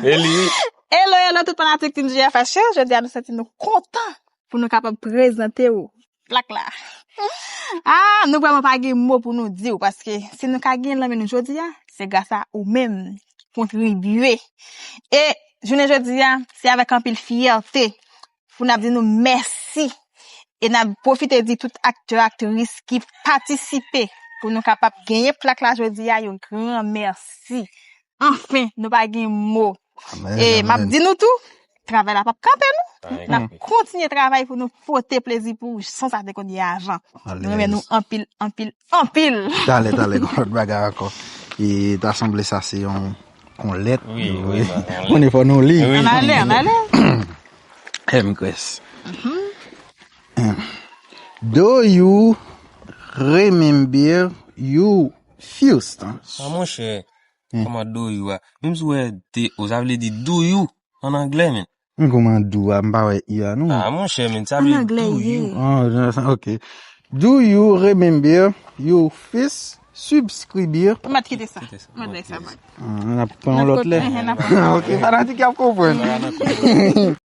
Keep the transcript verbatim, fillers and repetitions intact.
E li. Hello, hello, tout fanatik Team G F H yo. Jodi a, nou santi nou kontan pou nou kapab prezante w plak la. Ah, nou vrèman pa gen mo pou nou di w, paske si nou ka gen l nan men nou jodi a, se gras a ou menm ki kontribye. E jounen jodi a, se avèk anpil fyète pou n ap di nou mèsi. E n ap pwofite di tout aktè, aktris ki patisipe pou nou kapab genyen plak la jodi a, yon gran mèsi. Anfen, nou pa gen mo. E m ap di nou tou, travay la p ap kanpe non. N ap kontinye travay pou nou pote plezi pou ou jan sa te konn ye avan. Nou renmen nou anpil, anpil, anpil. Talè, talè, gon lòt bagay ankò. E ta sanble sa se yon, yon lèt. Wi, wi, wi. Konnen fò nou li. Wi. Ann ale, ann ale. Empress. Do you remember you first? Ah, monchè. Kòman do you a? Menm si w wè D O, sa vle di do you an anglè, men. Men kòman do a, m pa wè i a, non. Ah, monchè, men, sa vle do you. Ah, ok. Do you remember you first subscribe? Mwen kite sa. Mwen kite sa. Mwen kite sa. Ah, n ap pran yon lòt lè. Ok, fanatik y ap konprann.